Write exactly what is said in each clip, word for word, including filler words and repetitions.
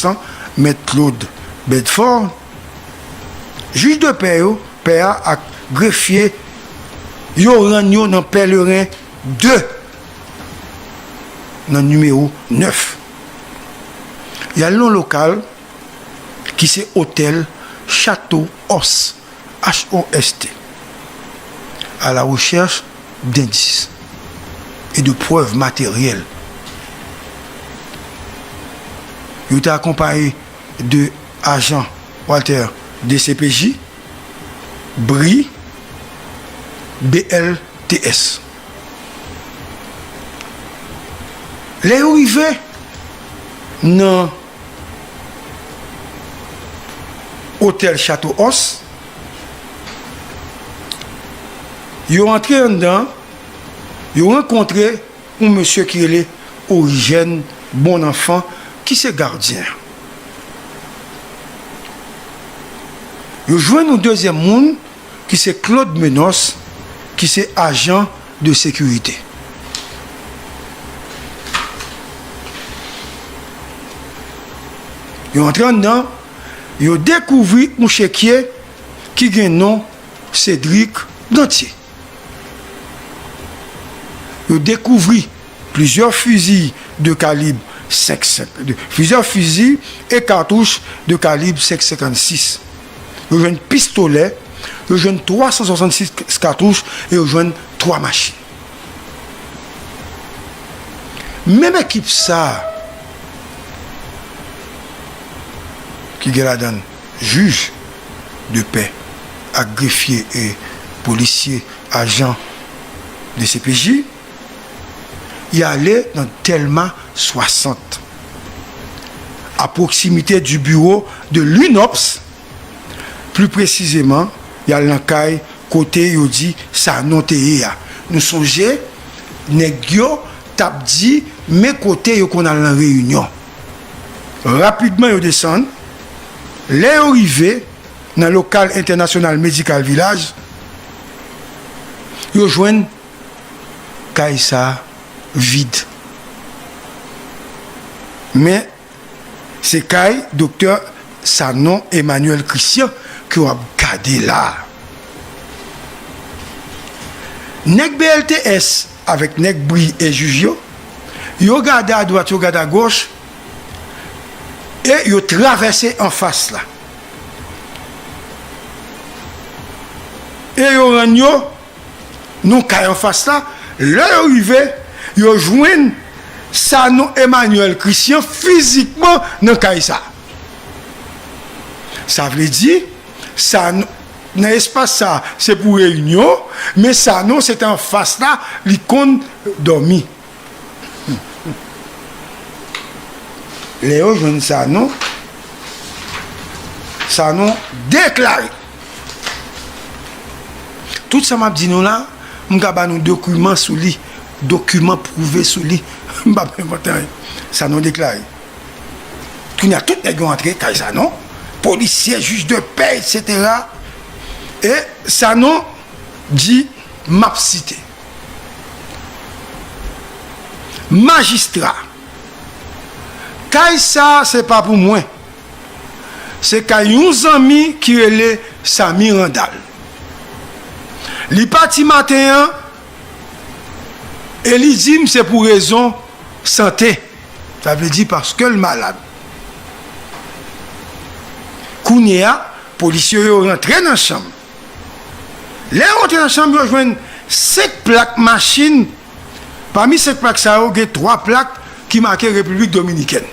San, Mèt Claude Bedford, jij de pè yo, pè a ak grefye, yo rann yo nan Pèleren de, nan nimewo nèf. Y al nan lokal ki se otèl Chateau Host, H O S T, à la recherche d'indices et de preuves matérielles. Yo te akonpaye de ajan Walter D C P J, bri, B L T S. Lè yo rive nan otèl Chateau Host, yo antre anndan, yo rankontre yon mesye ki rele Origène Bonenfant, ki se gadyen. Yo jwenn yon dezyèm moun ki se Claude Menos, ki se ajan de sekirite. Yo antre anndan, yo dekouvri yon chekye ki gen non Cédric Gantier. Yo dekouvri plizyè fizi de kalib senk senk, de, plizyè fizi e katouch de kalib senk senkannsis. Yo jwenn pistolè, yo jwenn twa san swasannsis katouch e yo jwenn twa machin. Menm ekip sa a, ki gen ladan l jij de pè ak grefye e polisye, ajan de C P J, y ale nan Tèlma swasant, à proximité du bureau de l'UNOPS. Pli presizeman, y al nan kay kote yo di Sanon te ye a. Nou sonje, nèg yo t ap di, men kote yo konn al nan reyinyon. Rapidman, yo desann. Lè yo rive nan lokal International Medical Village, yo jwenn kay sa a vid. Men, se kay Doktè Sanon Emmanuel Christian ke w ap gade la a. Nèg B L T S avèk nèg bri e jij yo, yo gade adwat, yo gade agoch, e yo travèse anfas la. E yo rann yo nan kay anfas la. Lè yo rive, yo jwenn Sanon Emmanuel Christian fizikman nan kay sa. Sa vle di, Sanon, nan espas sa, se pou reyinyon, men Sanon se te anfas la, li konn dòmi. Lè yo jwenn Sanon, Sanon deklare. Tout sa m ap di nou la, m ka ba nou dokiman sou li, dokiman pwouve sou li. M p ap envante anyen. Sanon deklare. Kounye a, tout nèg yo antre kay Sanon, polisye, jij de pè, etsetera. E Sanon di, m ap site, Majistra, kay sa a se pa pou mwen. Se kay yon zanmi ki rele Samy Randal. Li pati maten an e li di m se pou rezon sante. Sa vle di paske l malad. Kounye a, polisye yo rantre nan chanm. Lè yo rantre nan chanm, yo jwenn senk plak machin. Pami senk plak sa yo, gen twa plak ki make Repiblik Dominikèn.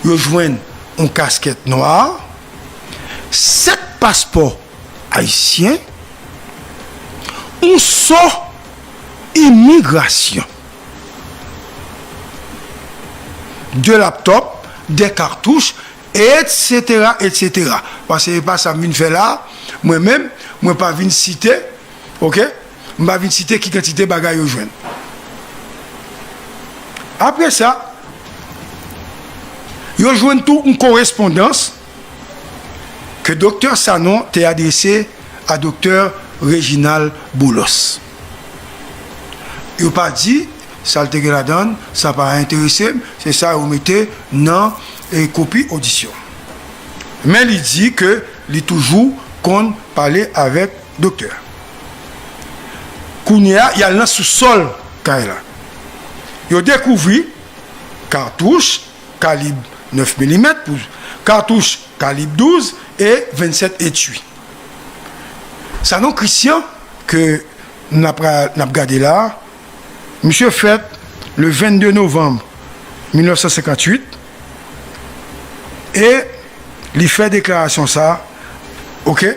Yo jwenn yon kaskèt nwa, sèt paspò ayisyen, yon so imigrasyon, de laptòp, de katouch, etsetera, etsetera. Paske se pa sa m vin fè la. Mwen menm, mwen pa vin site, oke? M pa vin site ki kantite bagay yo jwenn. Apre sa, yo jwenn tou yon korespondans ke Doktè Sanon te adrese a Doktè Reginald Boulos. Yo pa di sa l te gen ladan l, sa pa enterese m, se sa yo mete nan, e, kopi odisyon. Men li di ke li toujou konn pale avèk doktè. Kounye a, y al nan sousòl kay la. Yo dekouvri katouch kalib nèf milimèt, pou katouch kalib douz e vennsèt etui. Sanon Christian, ke n ap, n ap gade la, misye fèt le vennde novanm mil nèf san senkantuit, e li fè deklarasyon sa, oke,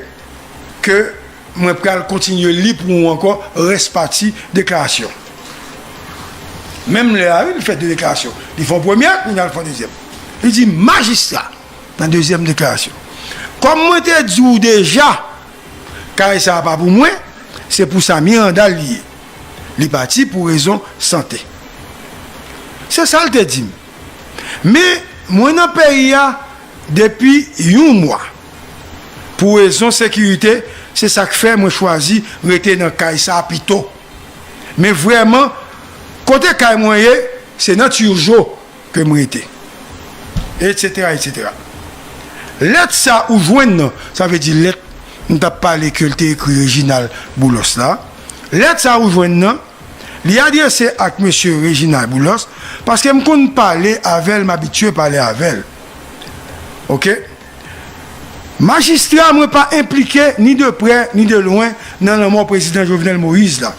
ke mwen pral kontinye li pou ou ankò, rès pati deklarasyon. Menm lè a, wi, li fè de deklarasyon. Li fè yon premye, kounye a l fè yon dezyèm. Li di, majistra, nan dezyèm deklarasyon, kòm mwen te di w deja, kay sa a pa pou mwen, se pou sa Miranda l ye. Li pati pou rezon sante. Se sa l te di m. Men, mwen nan peyi a depi yon mwa. Pou rezon sekirite, se sa k fè mwen chwazi rete nan kay sa a pito. Men vrèman, kote kay mwen ye, se nan Turgeau ke m rete. Etsetera, etsetera. Lèt sa ou jwenn nan, sa vle di lèt m t ap pale ke l te ekri Reginald Boulos la. Lèt sa ou jwenn nan, li adrese ak mesye Reginald Boulos, paske m konn pale avè l, m abitye pale avè l. Oke? Majistra, mwen pa enplike ni de prè ni de lwen nan lanmò prezidan Jovenel Moïse la.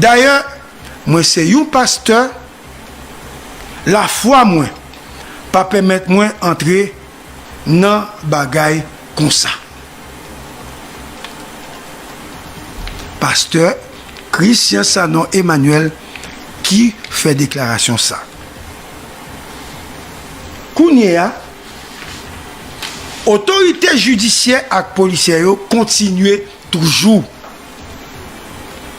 Dayè, mwen se yon pastè, lafwa mwen pa pèmèt mwen antre nan bagay konsa. Pastè Christian Sanon Emmanuel ki fè deklarasyon sa. Kounye a, otorite jidisyè ak polisyè yo kontinye toujou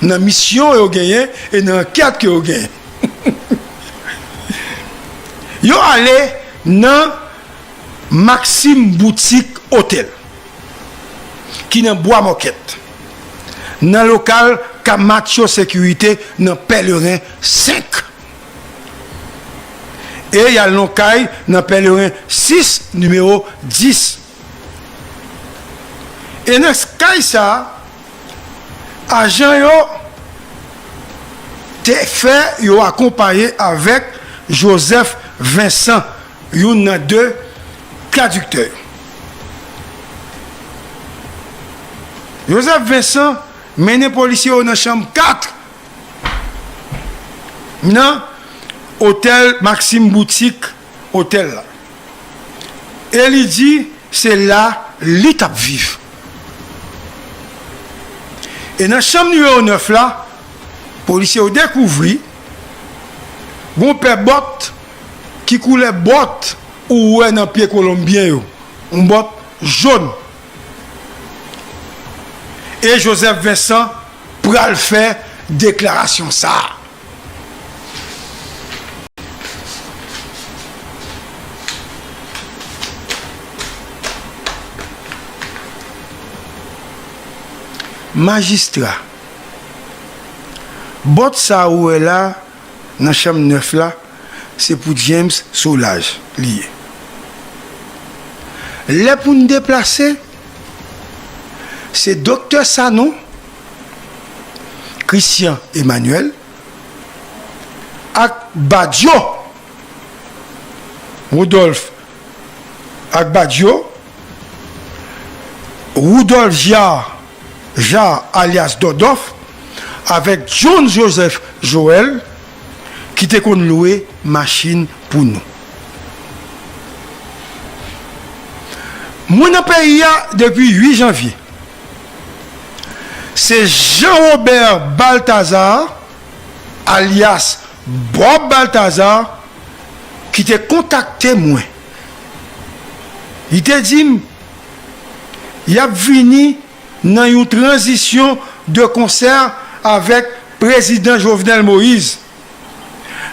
nan misyon yo genyen e nan ankèt ke yo genyen. Yo ale nan Maxim Boutique Hotel, ki nan Bwa Mòkèt, nan lokal Camacho Sécurité nan Pèleren senk. E y al nan kay nan Pèleren sis, nimewo dis. E nan kay sa a, ajan yo te fè yo akonpaye avèk Joseph Vincent, youn nan de tradiktè yo. Joseph Vincent mennen polisye yo nan chanm kat nan otèl Maxim Boutique, otèl la. E li di se la li t ap viv. E nan chanm nimewo nèf la, polisye yo dekouvri gon pè bòt ki koulè bòt ou wè nan pye kolonbyen yo, yon bòt jòn. E Joseph Vincent pral fè deklarasyon sa a. Majistra, bòt sa ou wè la nan chanm nèf la, se pou James Solages li ye. Lè pou n deplase, se Doktè Sanon, Christian Emmanuel, ak Badio, Rodolphe, ak Badio, Rudolphe Jaar, Jaar alyas Dòdòf, avèk John Joseph Joël, ki te konn lwe machin pou nou. Mwen nan peyi a depi uit janvye. Se Jean Robert Balthazar, alyas Bob Balthazar, ki te kontakte mwen. Li te di m, y ap vini nan yon tranzisyon de konsè avèk Prezidan Jovenel Moïse.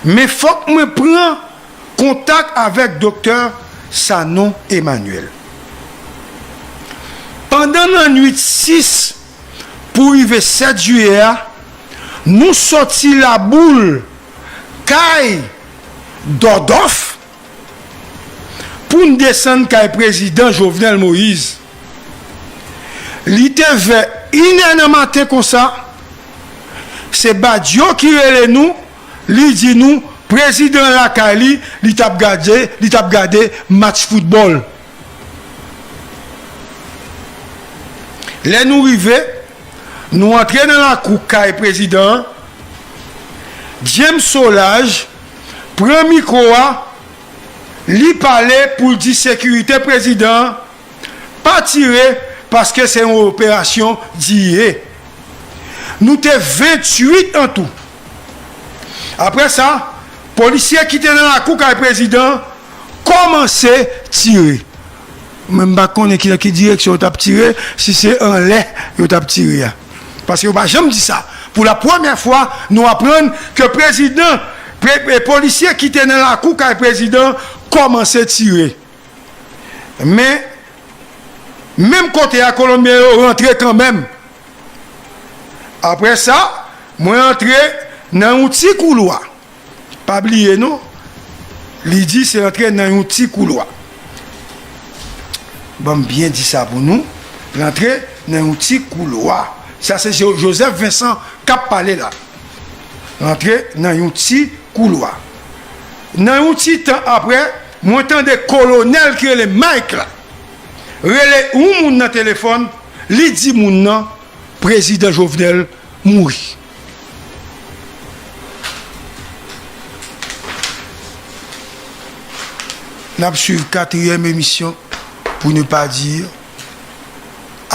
Men fòk mwen pran kontak avèk Doktè Sanon Emmanuel. Pandan lannwit sis pou rive sèt jiyè a, Nou sòti Laboul, kay Dòdòf, pou n desann kay prezidan Jovenel Moïse. Li te vè inè nan maten konsa, se Badio ki rele nou, li di nou prezidan lakay li, li t ap gade, li t ap gade match foutbòl. Lè nou rive, nou antre nan lakou kay prezidan an. James Solages pran mikwo a, li pale pou l di sekirite prezidan an pa tire paske se yon operasyon diye. Nou te venntuit an tou. Apre sa, polisye ki te nan lakou kay prezidan kòmanse tire. Mwen m pa konnen ki, nan ki direksyon yo t ap tire, si se anlè yo t ap tire a. Paske yo pa janm di sa. Pou la premyè fwa, nou aprann ke prezidan, pre, e, polisye ki te nan lakou kay prezidan kòmanse tire. Men, menm kote a, Kolonbyen yo rantre kanmenm. Apre sa, mwen antre nan yon ti koulwa. Pa bliye non, li di se antre nan yon ti koulwa. Ban m byen di sa pou nou, l antre nan yon ti koulwa. Sa se Jo-, Joseph Vincent k ap pale la. L antre nan yon ti koulwa. Nan yon ti tan apre, mwen tande kolonèl ki rele Mike la rele yon moun nan telefòn, li di moun nan, prezidan Jovenel mouri. N ap swiv katriyèm emisyon, pou ne pa di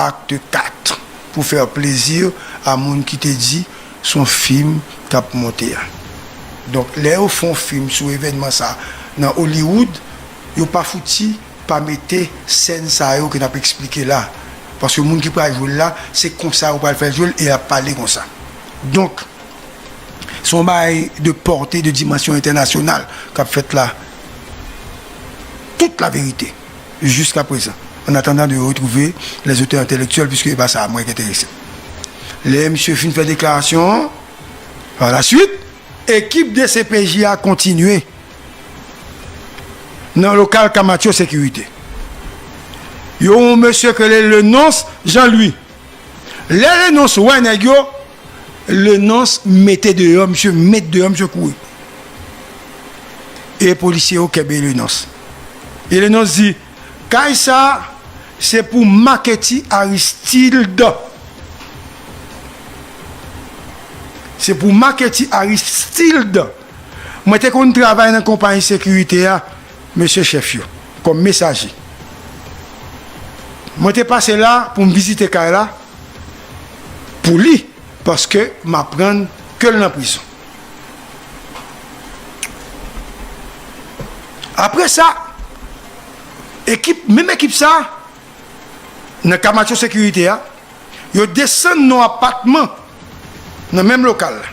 akte kat, pou fè plezi a moun ki te di se yon fim k ap monte a. Donk, lè yo fè yon fim sou evènman sa nan Hollywood, yo pa fouti pa mete sèn sa yo ke n ap eksplike la. Paske moun ki pral jwe l la, se konsa yo pral fè l jwe l e l ap pale konsa. Donk, se yon bagay de pòte, de dimansyon entènasyonal k ap fèt la. Tout la verite, jiska prezan. An atandan de retrouve les auteurs intellectuels, piske e pa sa mwen ki enterese. Lè misye fin fè deklarasyon an, pa la swit, ekip D C P J a kontinye nan lokal Camacho Sekirite. Yo yon mesye ke rele Lenonce Jean Louis. Lè Lenonce wè nèg yo, Lenonce mete deyò, misye met deyò, misye kouri. E polisye yo kenbe Lenonce. E Lenonce di, kay sa, se pou Marquety Aristide. Se pou Marquety Aristide. Mwen te konn travay nan konpayi sekirite a, mesye chèf yo, kòm mesaje. Mwen te pase la pou m vizite kay la, pou li, paske m aprann ke l nan prizon. Apre sa, ekip, menm ekip sa, nan Camacho Sekirite a, yo desann nan apatman nan menm lokal la.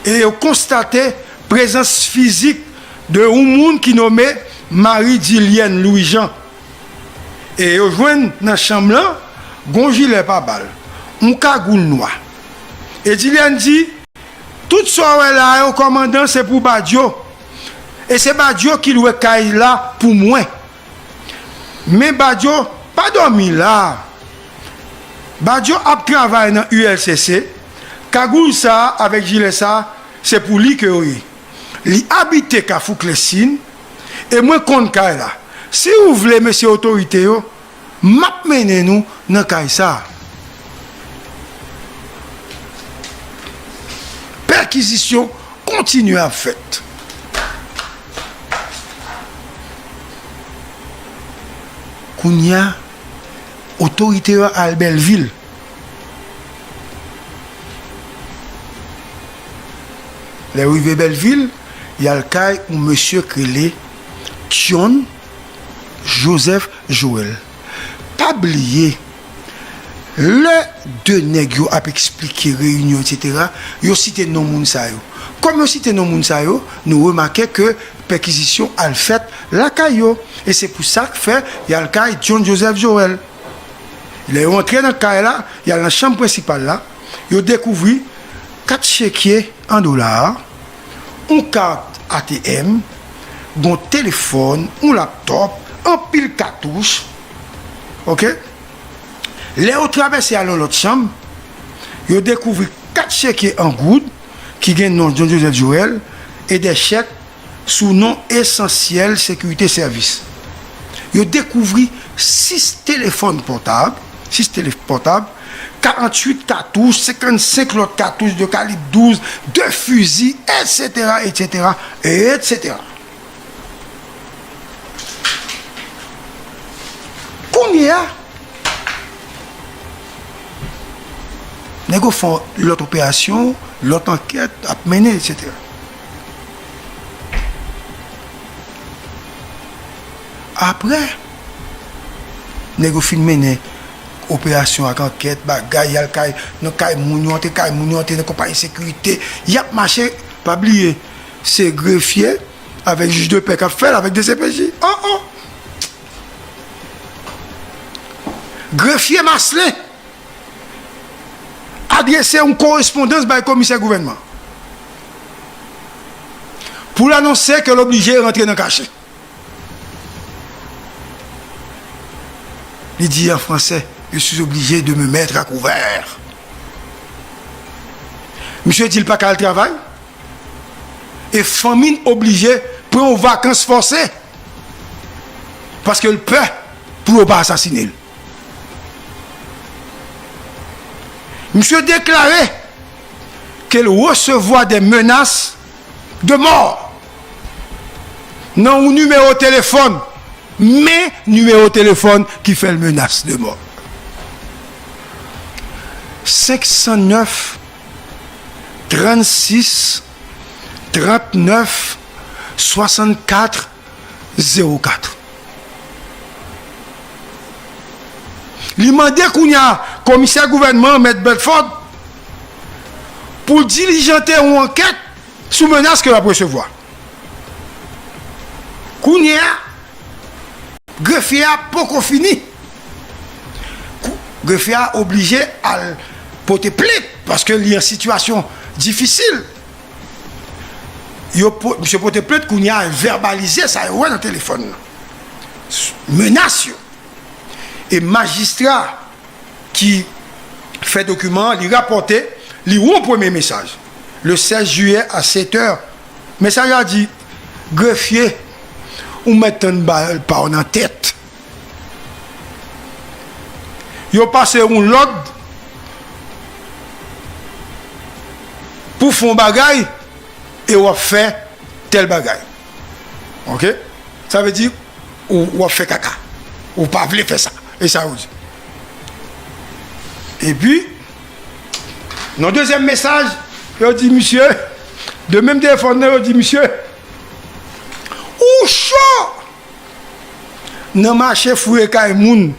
E yo konstate prezans fizik de yon moun ki nonmen Marie Dilienne Louis Jean. E yo jwenn nan chanm lan, gon jilè pa bal, yon kagoul nwa. E Dilienne di, tout sa w wè la yo, kòmandan, se pou Badio. E se Badio ki lwe kay la pou mwen. Men Badio pa dòmi la. Badio ap travay nan U L C C. Kagoul sa a avèk jilè sa a, se pou li ke yo ye. Li abite Kafou Klesin, e mwen konn kay la. Si w vle, mesye otorite yo, m ap mennen nou nan kay sa a. Pèkizisyon kontinye ap fèt. Kounye a, otorite yo al Bèlvil. Lè yo rive Bèlvil, y al kay yon mesye k rele John Joseph Joël. Pa bliye, lè de nèg yo ap eksplike reyinyon, etsetera, yo site non moun sa yo. Kòm yo site non moun sa yo, nou remake ke pèkizisyon al fèt lakay yo. E se pou sa k fè y al kay John Joseph Joël. Lè yo antre nan kay la, y al nan chanm prensipal la, yo dekouvri Kat chekye an dola, yon kat A T M, yon telefòn, yon laptòp, anpil katouch. Oke? Lè yo travèse al nan lòt chanm, yo dekouvri kat chekye an goud ki gen non John Joseph Joël e de chèk sou non Esansyèl Sekirite Sèvis. Yo dekouvri sis telefòn pòtab, sis telefòn pòtab, karanntuit katouch, senkannsenk lòt katouch de kalib douz, de fizi, etsetera, etsetera, etsetera. Kounye a, nèg yo fè lòt operasyon, lòt ankèt ap mennen, etsetera. Apre, nèg yo fin mennen operasyon ak ankèt, bagay, y al kay, nan kay moun yo, antre kay moun yo, antre nan konpayi sekirite, y ap mache, pa bliye, se grefye avèk jij de pè k ap fè l avèk D C P J. Oh, oh! Grefye Maslin adrese yon korespondans bay komisè gouvènman pou l anonse ke l oblije rantre nan kache. Li di an fransè, "Je suis obligé de me mettre à couvert." Misye di l pa ka al travay. E fanmi l oblije pran yon vakans fòse. Paske l pè pou yo pa asasine l. Misye deklare ke l resevwa de menas de mò nan yon nimewo telefòn, men nimewo telefòn ki fè l menas de mò. Senk san nèf, trannsis, trannèf, swasannkat, zewo kat. Li mande kounye a komisè gouvènman an, Mèt Bedford, pou l dilijante yon ankèt sou menas ke l ap resevwa. Kounye a, grefye a poko fini. Kou-, grefye a oblije al pote plent paske li an sitiyasyon difisil. Yo po-, misye pote plent, kounye a vèbalize sa yo wè nan telefòn nan. S-, menas yo. E majistra ki fè dokiman an, li rapòte, li yon premye mesaj. Le sèz jiyè a sèt è, mesaj la di, "Grefye, ou mèt tann bal pa w nan tèt. Yo pase yon lòd pou fè yon bagay e w ap fè tèl bagay." Oke? Sa vle di, ou, w ap fè kaka. Ou pa vle fè sa. E sa yo di. Epi, nan dezyèm mesaj, yo di misye, de menm telefòn nan, yo di misye, "Ou cho! Nan mache fouye kay moun.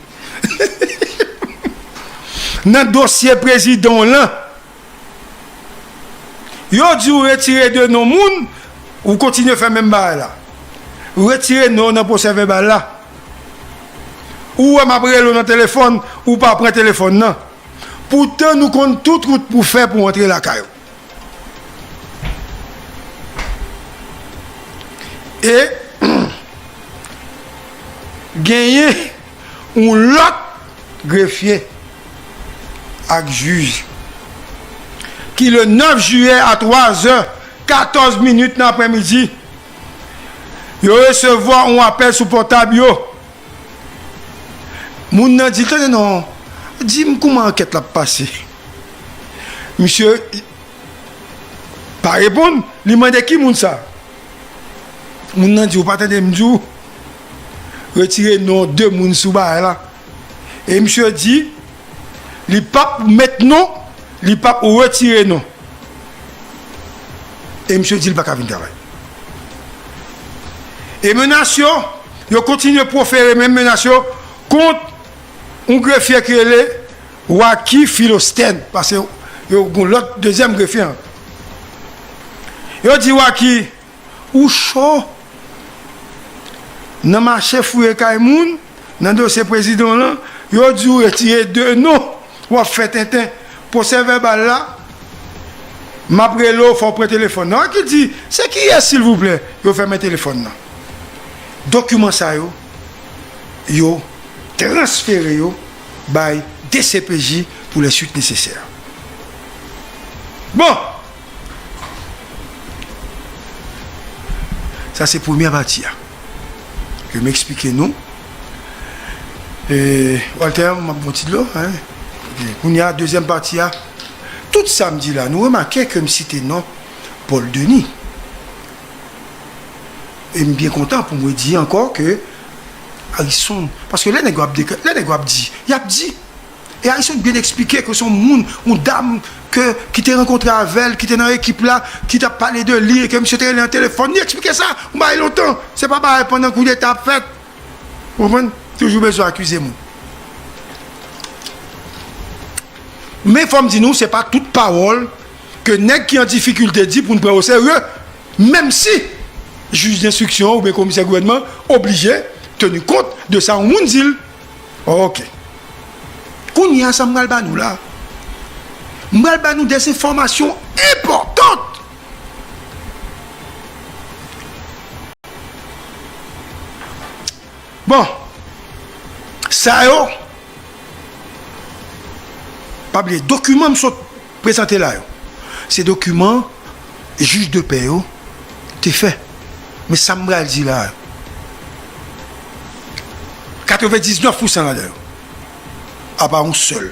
Nan dosye prezidan w lan, yo di w retire de non moun, ou kontinye fè menm bagay la. Retire non w nan pwosè vèbal la. Ou wè m ap rele w nan telefòn, ou pa pran telefòn nan. Poutan nou konn tout wout pou fè pou antre lakay ou." E genyen yon lòt grefye ak jij ki le nèf jiyè a twa zè katòz minit nan aprèmidi, yo resevwa yon apèl sou pòtab yo. Moun nan di, "Tande non, di m kouman ankèt la ap pase." Misye pa reponn, li mande, "Ki moun sa?" Moun nan di, "Ou pa tande m di w, retire non de moun sou bagay la." E misye di, li p ap met non, li p ap retire non. E misye di, li pa ka vin travay. E menas yo, yo kontinye pwofere menm menas yo kont yon grefye ki rele Waki Filostèn, paske yo gon lòt dezyèm grefye an. Yo di Waki, "Ou cho! Nan mache fouye kay moun, nan dosye prezidan w lan, yo di w retire de non, w ap fè tenten. Pwosè vèbal la, M ap rele w, fò w pran telefòn nan. Ki di, se kiyès, silvouplè? Yo fèmen telefòn nan. Dokiman sa yo, yo transfere yo bay D C P J pour les suites nécessaires. Bon! Sa se premyè pati a. Ke m eksplike nou. E, Walter, m ap bon ti dlo, hein? Ok. Kounye a, dezyèm pati a. Tout sa m di la, nou remake ke m site non Paul Denis. E m byen kontan pou mwen di ankò ke Harrison, paske lè nèg yo ap dekla-, lè nèg yo ap di, y ap di. E Harrison byen eksplike ke se yon moun, yon dam ke, ki te rankontre avè l, ki te nan ekip la, ki t ap pale de li, e ke misye te rele nan telefòn. Li eksplike sa, yon bagay lontan. Se pa bagay pandan koudeta ap fèt. Ou konprann? Toujou bezwen akize moun. Men fò m di nou, se pa tout pawòl ke nèg ki an difikilte di pou n pran o serye, menm si jij denstriksyon oubyen komisè gouvènman oblije teni kont de sa yon moun di l. Ok. Kounye a, sa m pral ba nou la, m pral ba nou des enfòmasyon enpòtan. Bon, sa yo, pa bliye, dokiman m sot prezante la yo, se dokiman jij de pè yo te fè. Men sa m pral di la yo, katrevendiznèf pousan ladan yo, apa yon sèl,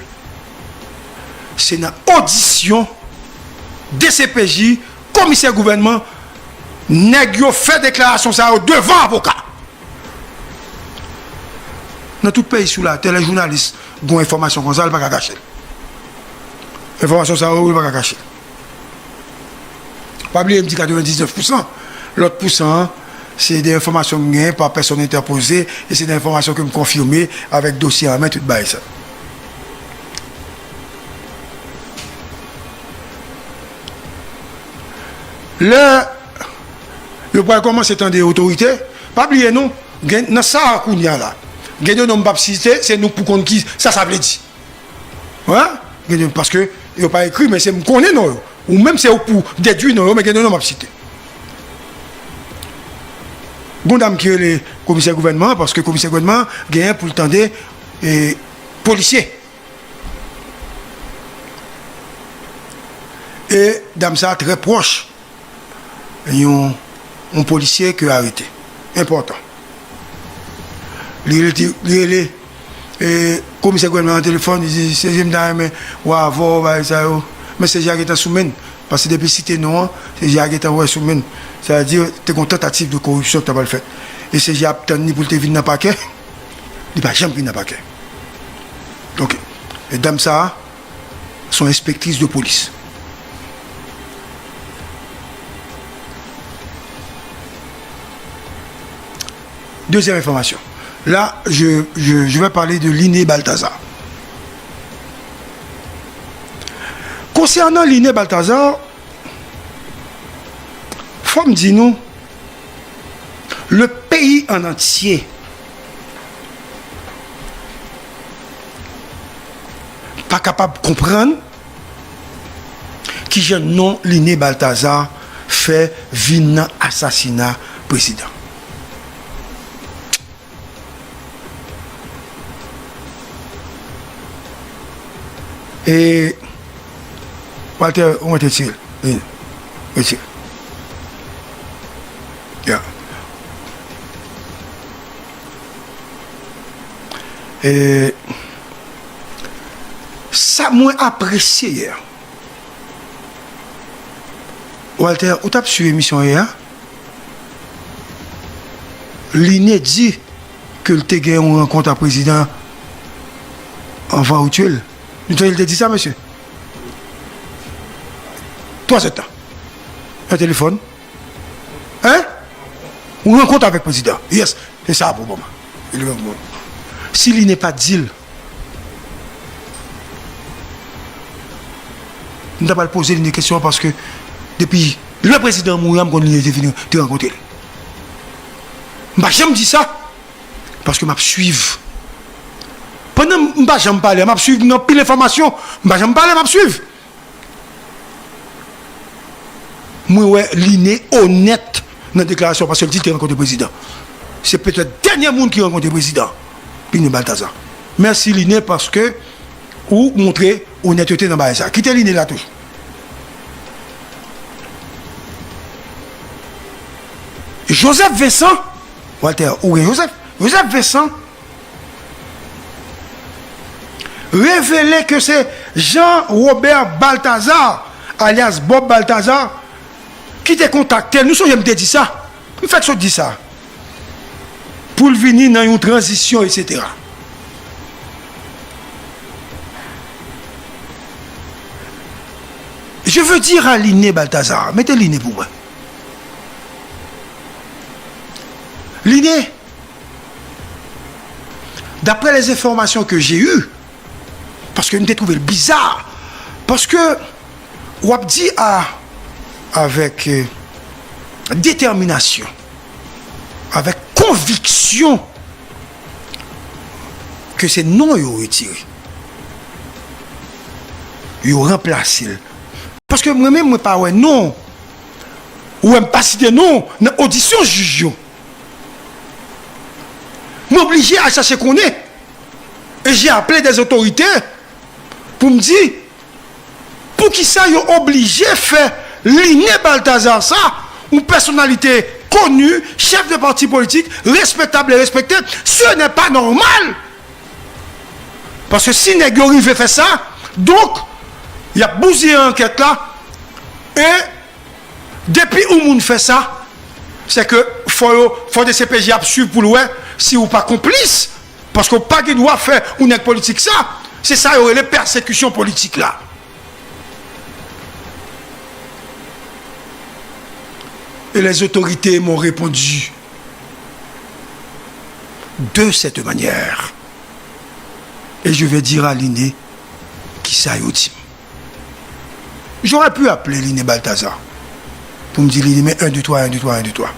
se nan odisyon D C P J, komisè gouvènman, nèg yo fè deklarasyon sa yo devan avoka. Nan tout peyi sou latè, lè jounalis gon enfòmasyon konsa, li pa ka kache l. Enfòmasyon sa yo, li pa ka kache l. Pa bliye, m di katrevendiznèf pousan. Lòt pousan an, se de enfòmasyon m gen pa pèsòn entèpoze, e se de enfòmasyon ke m konfime avèk dosye an men, tout bagay sa. Lè yo pral kòmanse tande otorite, pa bliye non, gen, nan sa a kounye a la, gen de non m p ap site, se nou k pou konn ki sa sa vle di. Wi, gen de, paske yo pa ekri, men se m konnen non yo. Ou menm se ou k pou dedui non yo, men gen de non m ap site. Gon dam ki rele komisè gouvènman an, paske komisè gouvènman an genyen pou l tande, e, polisye. E dam sa a trè pwòch yon, yon polisye ke arete. Enpòtan. Li rele, li rele, e, komisè gouvènman nan telefòn, li di, "C J, m ta renmen wè avè w, bagay sa yo." Men C J a gentan sou men l, paske depi l site non an, C J a gentan wè sou men l. Sa vle di, te gon tantativ de koripsyon ki ta pral fèt. E C J ap tann li pou l te vin nan pakè. Li pa janm vin nan pakè. Ok. E dam sa a, se yon enspektris de polis. Deuxième information. Là, je, je, je vais parler de Liné Balthazar. Konsènan Liné Balthazar, fò m di nou, le pays en entier pa kapab konprann kijan non Liné Balthazar fè vin nan asasina prezidan. E Walter, ou mete tire l. Vini. Retire. Ya. E sa mwen apresye yè. Walter, ou t ap swiv emisyon yè a? Liné di ke l te gen yon rankont ak prezidan anvan yo tiye l. Nou tande l te di sa, mesye? Twazè tan. Nan telefòn. Hein? Yon rankont avèk prezidan. Yes. Se sa pou mwen. E li menm pou mwen. Si Liné pa t di l, m ta pral poze Liné kesyon an paske depi lè prezidan an mouri a, m konn Liné te vin, te rankontre l. M pa janm di sa paske m ap swiv. Pandan m pa janm pale a, m ap swiv, gen anpil enfòmasyon. M pa janm pale, m ap swiv. Mwen wè Line onèt nan deklarasyon, paske l di l te rankontre prezidan. Se petèt dènye moun ki rankontre prezidan, Line Balthazar. Mèsi Line, paske ou montre onètete nan bagay sa. Kite Line la toujou. Joseph Vincent, Walter, ou gen Joseph? Joseph Vincent revele ke se Jean Robert Balthazar, alyas Bob Balthazar, ki te kontakte l. Nou sonje m te di sa? M fèk sot di sa. Pou l vini nan yon tranzisyon, etsetera. Je veux dire à Line Balthazar, mete Line pou mwen. Line, d'après les informations que j'ai eues, paske m te twouve l biza, paske w ap di a, avèk, euh, detèminasyon, avèk konviksyon, ke se non yo retire. Yo ranplase l. Paske mwen menm, mwen pa wè non. Ou wè m pa site non nan odisyon jij yo. Mwen oblije al chache konnen. E j'ai appelé des autorités pou m di, poukisa yo oblije fè Line Balthazar sa, yon pèsonalite koni, chèf de pati politik, respektab e respekte, ce n'est pas normal. Paske si nèg yo rive fè sa, donk, y ap bouzeye ankèt la, e depi yon moun fè sa, se ke fò yo, fò D C P J ap swiv pou l wè si ou pa konplis, paske w pa gen dwa fè yon nèg politik sa, se sa yo rele pèsekisyon politik la. Et les autorités m'ont répondu de cette manière. Et je vais dire à Line kisa yo di m. J'aurais pu appeler Line Balthazar pou m di Line, men un, deux, trois, un, deux, trois, un, deux, trois.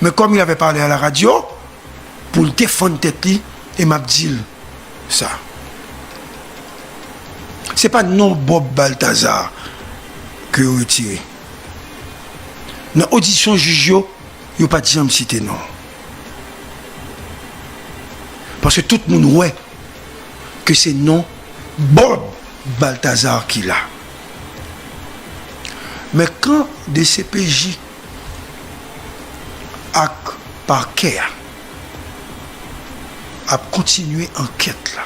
Men kòm il avait parlé à la radio, pou l defann tèt li, e m ap di l sa. Se pa non Bob Balthazar ke yo retire. Nan odisyon jij yo, yo pa t janm site non. Paske tout moun wè ke se non Bob Balthazar ki la. Men kan D C P J ak pakè a ap kontinye ankèt la,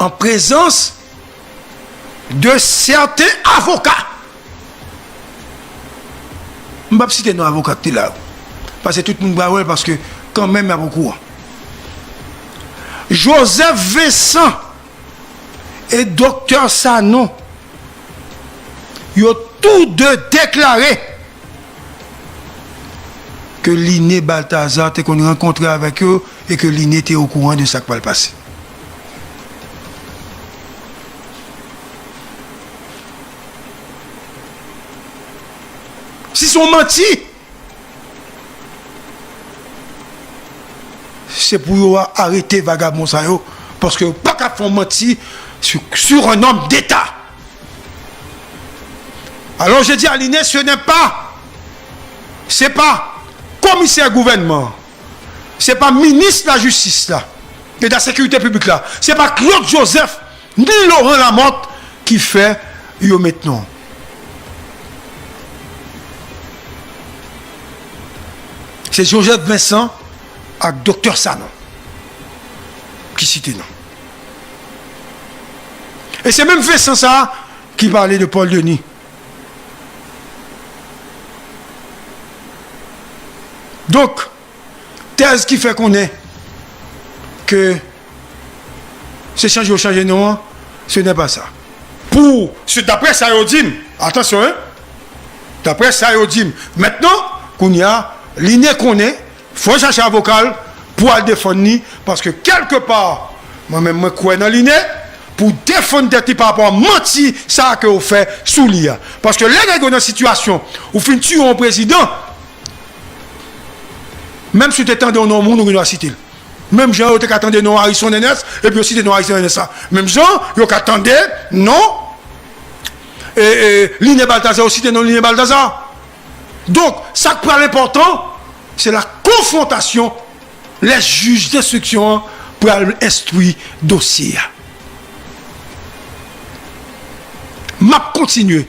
an prezans de sèten avoka. M p ap site non avoka ki te la yo, paske tout moun pral wè l, paske kanmenm y ap okouran. Joseph Vincent e Doktè Sanon, yo tou de deklare ke Line Balthazar te konn rankontre avèk yo e ke Line te okouran de sa k pral pase. Si se yon manti, se pou yo arete vagabon sa yo, paske yo pa ka fè yon manti sur, sur un homme d'État. Alors je dis à Line, ce n'est pas, se pa komisè gouvènman, se pa minis lajistis la e de la sekirite piblik la, se pa Claude Joseph ni Laurent Lamothe ki fè yo met non. Se Joseph Vincent ak Doktè Sanon ki site non. E se menm Vincent sa a ki pale de Paul Denis. Donk, tèz ki fè konnen ke se chanje yo chanje non an, ce n'est pas ça. Pou, se daprè sa yo di m, atansyon, en, daprè sa yo di m. Mentnan, kounye a, Line konnen, fò l chache avoka l pou al defann li, paske kèlkepa, mwen menm, mwen kwè nan Line, pou defann tèt li pa rapò a manti sa a ke yo fè sou li a. Paske lè nèg yo nan sitiyasyon, ou fin tiye yon prezidan, menm si w te tande yon non moun, ou gen dwa site l. Menm jan yo te ka tande non Arison Ernest, epi yo site non Arison Ernest la. Menm jan yo ka tande non E, e, Liné Balthazar, yo site non Liné Balthazar. Donk, sa k pral enpòtan, se la konfwontasyon lè jij denstriksyon an pral enstwi dosye a. M ap kontinye.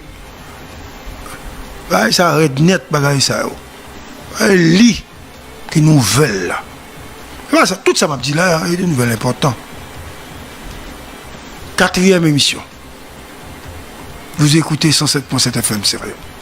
Bagay sa rèd nèt, bagay sa yo. Li ki nouvèl la. Voilà, sa, tout sa m ap di la, e de nouvèl enpòtan. Katriyèm emisyon. Vous écoutez cent sept point sept F M Sirius.